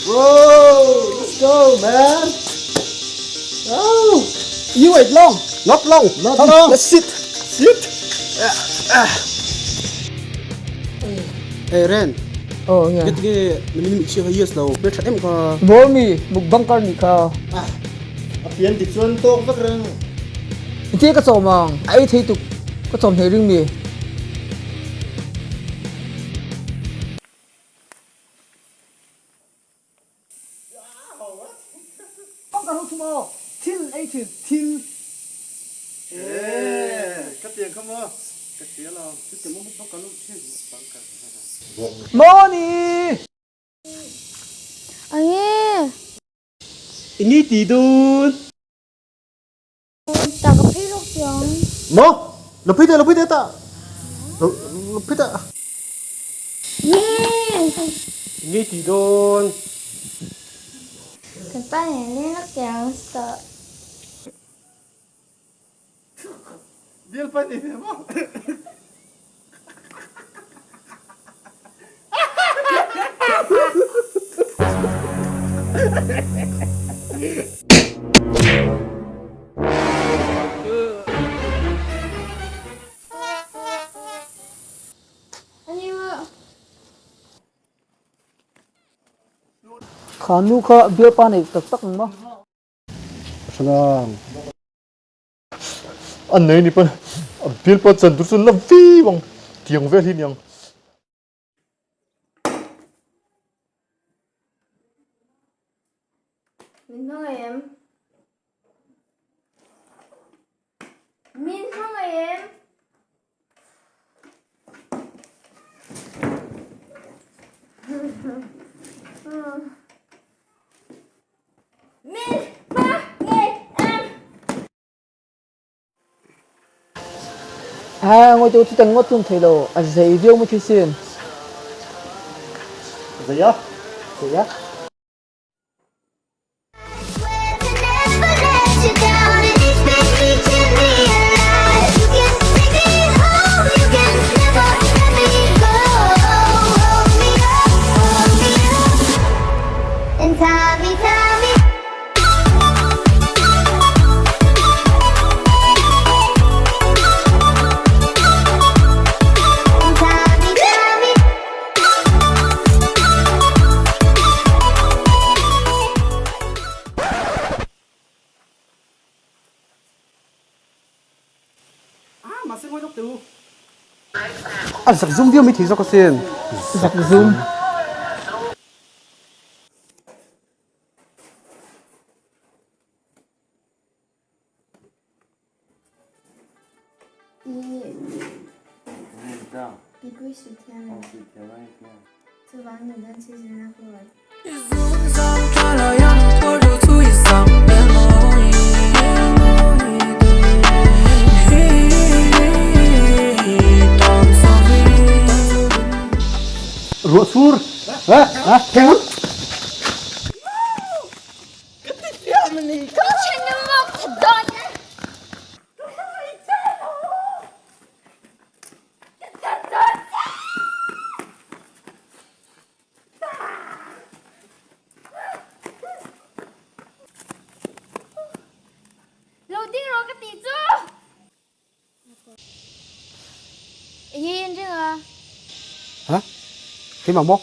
Whoa, let's go, man. Oh, you wait long. Not long. Not Come, long. Let's sit. Sit. Hey, Ren. Oh, yeah. Get ge min mi chi yes lo. Be tha em ka. Ball mi mukbang kar ni kha. Ah, a pian dik chuan tawk vek reng. Ti ka chawm ang. Ai thei tuk ka chawm thei ring mi. Thil ei thin thil. Eh, ka tiang kha maw? Ka hria lo. Chutiang maw mukbang ka lo thin mukbang ka. Mawni! Ange! Ini ti dun. Ta ka phei lawk chiang. Maw? Lo phei teh, lo phei teh ta. Lo lo phei teh. Nge! Ini ti dawn. Kan pa nen leng lawk chiang sa. Bial pa nei ve maw? Kha nu kha bialpa nei tak tak ang maw? Hranang. An nei ni pawn a bialpa chan tur chu la viau ang tiang vel hi ni ang. Min hmangaih em? Min hmangaih em? Min hmangaih em? Ha ngoi tu chutang ngawt chung thei lo a zei viau mai thei sin. Zei a? Zei a? Ah, mahse ngawi lawk teh u. A zak zum viau mai thei zawk asin. Zak zum. Ruah sur. Ha? Ha? Lo ding rawh ka ti chu. Enge in ring a? Ha? Keimah maw?